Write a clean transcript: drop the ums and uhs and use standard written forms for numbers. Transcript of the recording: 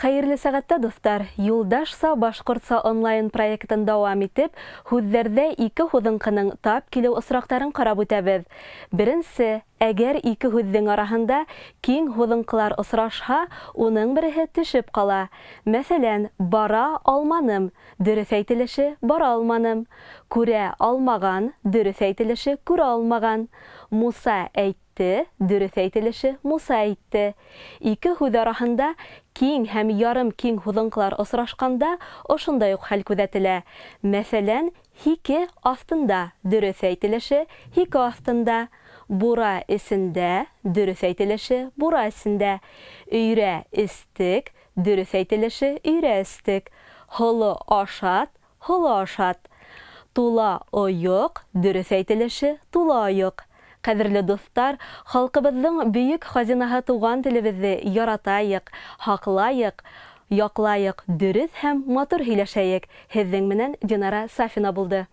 Хәйерле сәғәттә, дуҫтар! Юлдашса башҡортса онлайн проектын дауам итеп, һүҙҙәрҙә ике һуҙынҡының тап килеү осраҡтарын ҡарап үтәбеҙ. Беренсе, әгәр ике һүҙҙең араһында киң һуҙынҡылар осрашһа, уның береһе төшөп ҡала. Мәҫәлән, бара алманым, дөрөҫ әйтелеше бара алманым. Күрә алмаған, дөрөҫ әйтелеше күрә алмаған. Муса әйтте, дөрөҫ әйтелеше Муса әйтте. Ике һүҙ араһында киң һәм ярым киң һуҙынҡылар осрашҡанда ошондай уҡ хәл күҙәтелә. Мәҫәлән, һике аҫтында, дөрөҫ әйтелеше һике аҫтында. Бура эсендә, дөрөҫ әйтелеше бура эсендә. Өйрә эстек, дөрөҫ әйтелеше өйрә эстек. Һоло ашат, һоло ашат. Тула ойоҡ, дөрөҫ әйтелеше тула ойоҡ. Ҡәҙерле дуҫтар, халҡыбыҙҙың бөйөк хазинаһы туған телебеҙҙе яратайыҡ, һаҡлайыҡ, яҡлайыҡ, дөрөҫ һәм матур һөйләшәйек. Һеҙҙең менән Динара Сафина булды.